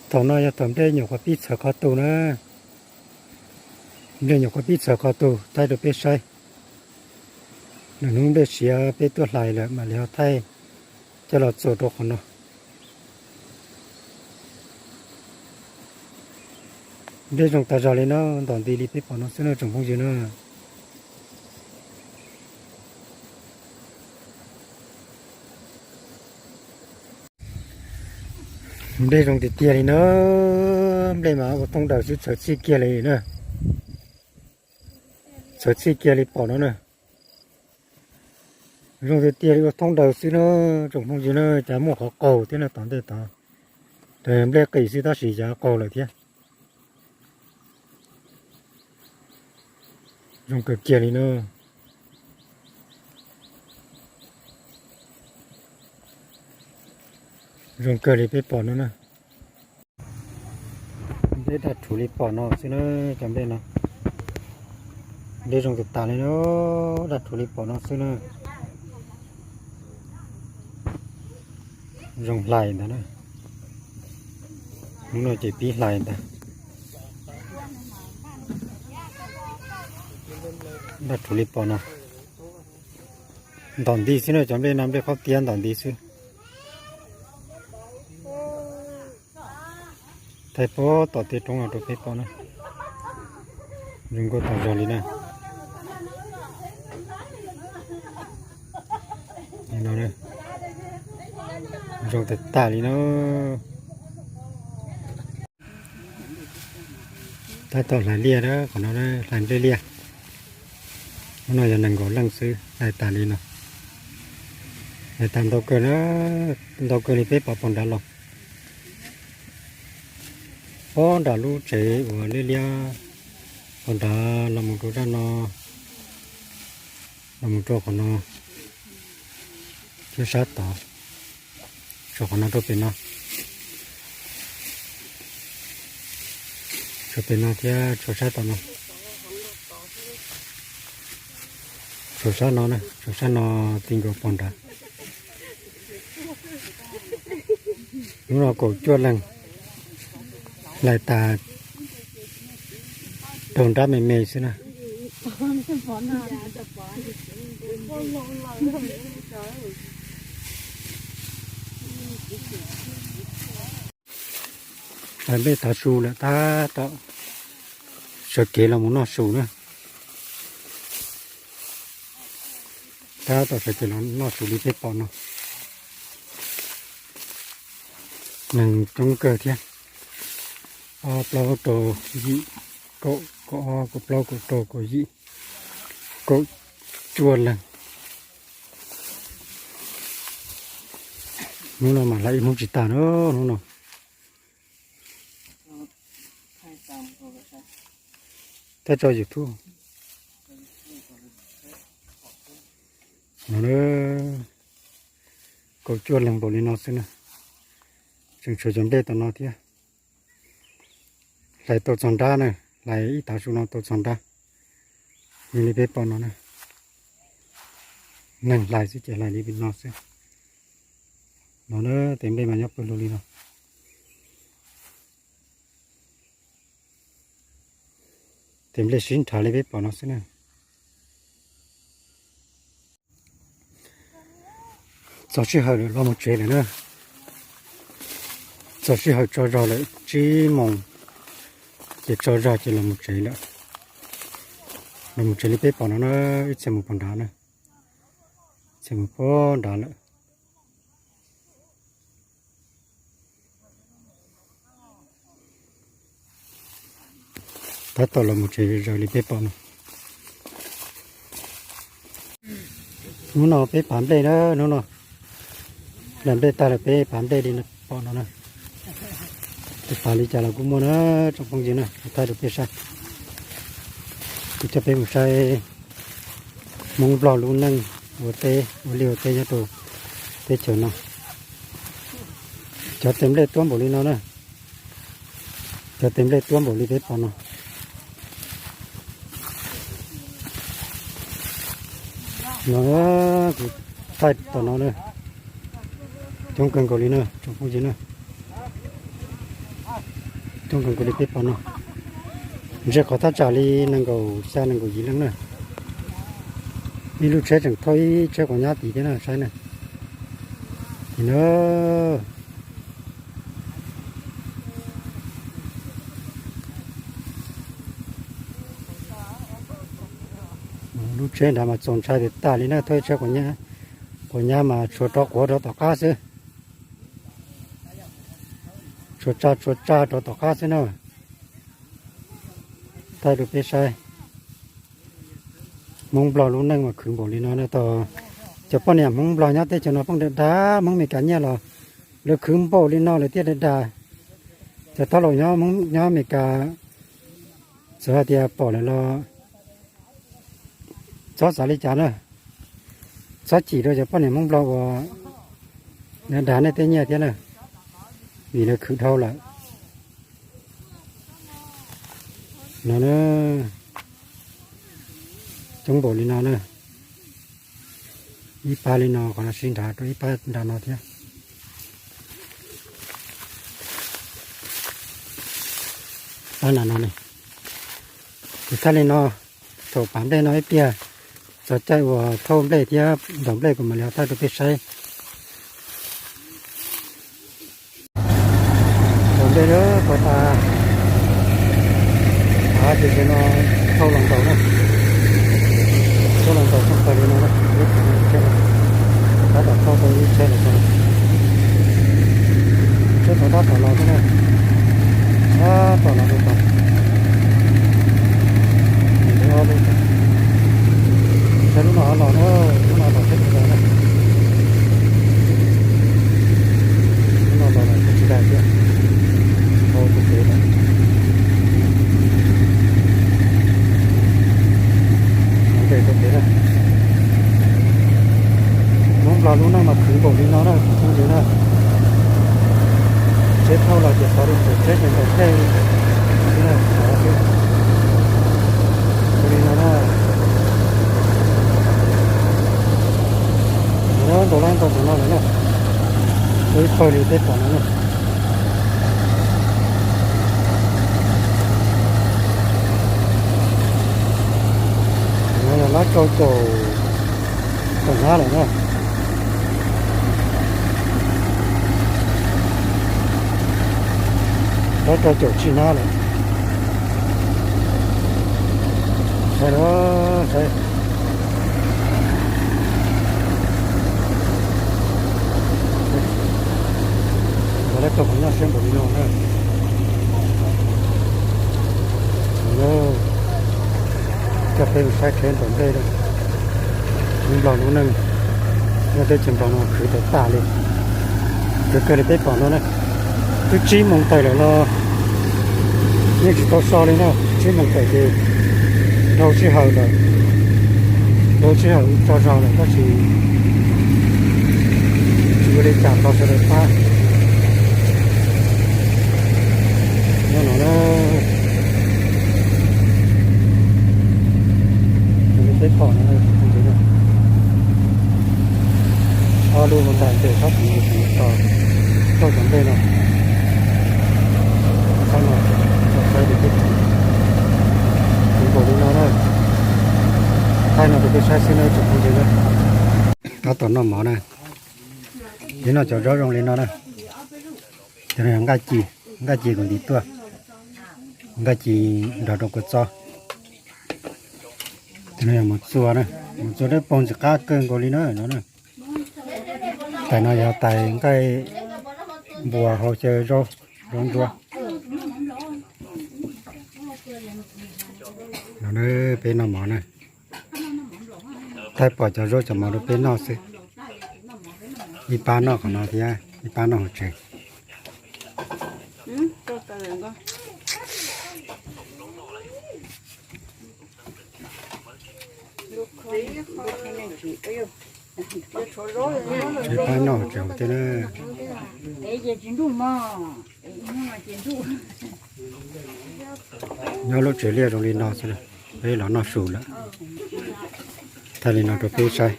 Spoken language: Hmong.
Thaum no yog thaum nplej nyuam qhuav pib txhawv qhov tug na. Nplej nyuam qhuav pib txhawv qhov tug thaij rau peb saib. Lwm hnub nplej siav peb tuaj hlais lawm mam li ho thaij coj los txuas rau qhov no. Nplej zoo tas zog li na, ntom nti li peb pom no xwb na tsoom phooj ywg na. Nplej zoo tiag tiag li na, nplej mas ua thoob daws xwb txhawv txhij kiag li na. Txhawv txhij kiag li pom no na. Zoo tiag tiag li ua thoob daws xwb na tsoom phooj ywg na, cas muaj qhov qaug thiab no tom ntej tod. Nplej qis xwb tab sis cas qaug lawm thiab. Zoo kawg kiag li na. Zoo kawg li peb pom no na. Nplej daj rhuv li pom no xwb na, cov nplej no. Nplej zoo tas tas li na, daj rhuv li pom no xwb na. Zoo hlais ntag na. Hnub no ces pib hlais ntag. Daj rhuv li pom no. Ntom nti xwb na, cov nplej no nplej qaub tiab ntom nti xwb. Thaij puag tom tej roob no rau peb pom na. Zoo nkauj tas zog li na. Zoo tas tas li na. Tab tom hlais liaj, qhov no hlais nplej liaj. Hnub no yog nees nkaum leej xwb hlais tas li no. Hlais tas ntau kawg, ntau kawg li peb pom pog nrad los. Pog nrad lub tsev uas liab liab, pog nrad los mus rau zaj no, los mus rau qhov no, thiab sab tod, tshuav qhov no rau pem no, tshuav pem no thiab tshuav sab tom no, tshuav sab no, tshuav sab no ti nkaus pog nrad. Hnub no kaum cuaj leeg hlais tas raug nrab me me xwb na. Hlais nplej tav su lawm tab tom sawv kev los mus noj su na. Tab tom sawv kev los noj su li peb pom no. Neeg coob kawg thiab, ob plaub rau yim, kaum, kaum ob, kaum plaub, kaum rau, kaum yim, kaum cuaj leeg. Hnub no mas hlais ib hnub tsis tas na, hnub no. Thaij tso YouTube no, kaum cuaj leeg npaum li no xwb na. Tseem tshuav cov nplej tom no thiab. Hlais tau txog nrab na, hlais ib tav su no tau txog nrab. Yog li peb pom no na, neeg hlais xwb ces hlais li no xwb. No na, tes nplej mas nyob pawg lug li no. Tes nplej sib nrhav li peb pom no xwb na. Txog sij hawm lawm los mus tsev lawm na. Txog sij hawm tso zog lawm tsib moos, ces tso zog ces los mus tsev lawm. Los mus tsev li peb pom no na, ib txhia mus pog nrad na, ib txhia mus pog nrad lawm. Tab tom los mus tsev zaws li peb pom no. Hnub no peb pav nplej na, hnub no hlais nplej tag lawm peb pav nplej li pom no na. Tes pav li cas los kuj muaj na, tsoom phooj ywg na, thaij rau peb saib. Kuv coj peb mus saib Hmoob Nplog lub neej ua teb ua liaj ua teb nyob rau teb chaws no. Cov tes nplej tuab npaum li no na, cov tes nplej tuab npaum li peb pom no. No, kuv thaij tom no na, coob kawg nkaus li na tsoom phooj ywg na. Coob kawg nkaus li peb pom no, ntsia qhov thaj tsam li nees nkaum xya nees nkaum yim leej na. Ib lub tsheb tseem thauj ib tsheb quav nyab tid thiab na, saib na. Tim na, lub tsheb nrad mas txaus ntshai tiag tas li na, thauj ib tsheb quav nyab mas tshuav rov quav rov tom qab xwb. Tshuav tsa tshuav tsa rov tom qab xwb na. Thaij rau peb saib, Hmoob Nplog lub neej mas khwv npaum li no na. Cov poj niam Hmoob Nplog nyob teb chaws no pheej dag dag Hmoob Amelikas nyiaj los lawv khwv npaum li no lawm thiaj dag dag. Cov thoj laus nyob Hmoob nyob Amelikas txawm hais tias pom lawm los txhob xav li cas na, txhob chim rau cov poj niam Hmoob Nplog uas dag nej tej nyiaj thiab na, vim lawv khwv dhau lawm. No na, coob npaum li no na, ib pab li no, qhov no sib nrad rau ib pab nram no thiab. Pab nram no ne. Ces thaij li no, thaum pam nplej no ib pliag, txog caij uas thauj nplej thiab ntaus nplej kuv mam li ho thaij rau peb saib. Ntaus nplej lawm puag ta, av ces no thauj los ntaus na, thauj los ntaus txog pawg li no na, tab tom thauj tau ib tsheb los txog, tsheb tod tab tom los thiab na, tab tom los rau tod. Ob lub, tsheb lub no los na, lub no los tsheb tsis daig na, lub no los los tsheb tsis daig thiab, dhau rau pem lawm. Ntej rau pem na, Hmoob Nplog lub neej mas khwv npaum li no na, tsoom phooj ywg na. Tsheb thauj los ces xov li ntawm tsheb ces ntaus nplej li na, xov xwb. Ua li no na, ntaus lawm ntau tus no lawm na, ua ib pawg li peb pom no na. No yog lab rau caum, caum hnab lawm na. Lab rau caum tsib hnab lawm. Saib na, saib. Lawv tau qhov nyob siab npaum li no na. Coj peb mus saib tsheb ntaus nplej na. Hmoob Nplog lub neej nyob teb chaws Nplog no khwv tau tas li. Khwv kawg li peb pom no na. Twb tsib moos tawm lawm los yeej tsis tau so li na. Tsib moos tawm ces dhau sij hawm lawm, dhau sij hawm tsaug zog lawm tab sis tsis ua li cas tau sawv daws pab. Nyob no na, li peb pom no, ob lub mus ntais ces sab tim mus tso, tso cov nplej no, sab no, tso saib li peb pom, nkaus li no na. Thaij no rau peb saib xwb na tsoom phooj ywg na. Tab tom noj mov na. Peb noj cov zaub zoo li no na. Cov no yog nqaij ci, nqaij ci kuv ntim tuaj, nqaij ci nrog rau kua txob. Cov no yog mov txua na, mov txua dawb paug ntxim qab kawg nkaus li na no na. Tais no yog tais nqaij npua hau xyaw zaub, zaub ntsuab. No peb noj mov na. Thaij pom cov zaub cov mov rau peb noj xwb. Ib pab noj qhov no thiab ib pab noj hauv tsev. Ib pab noj hauv tsev thiab na. Nyob lub tsev liaj zoo li no xwb, peb los noj su lawm. Thaij li no rau peb saib.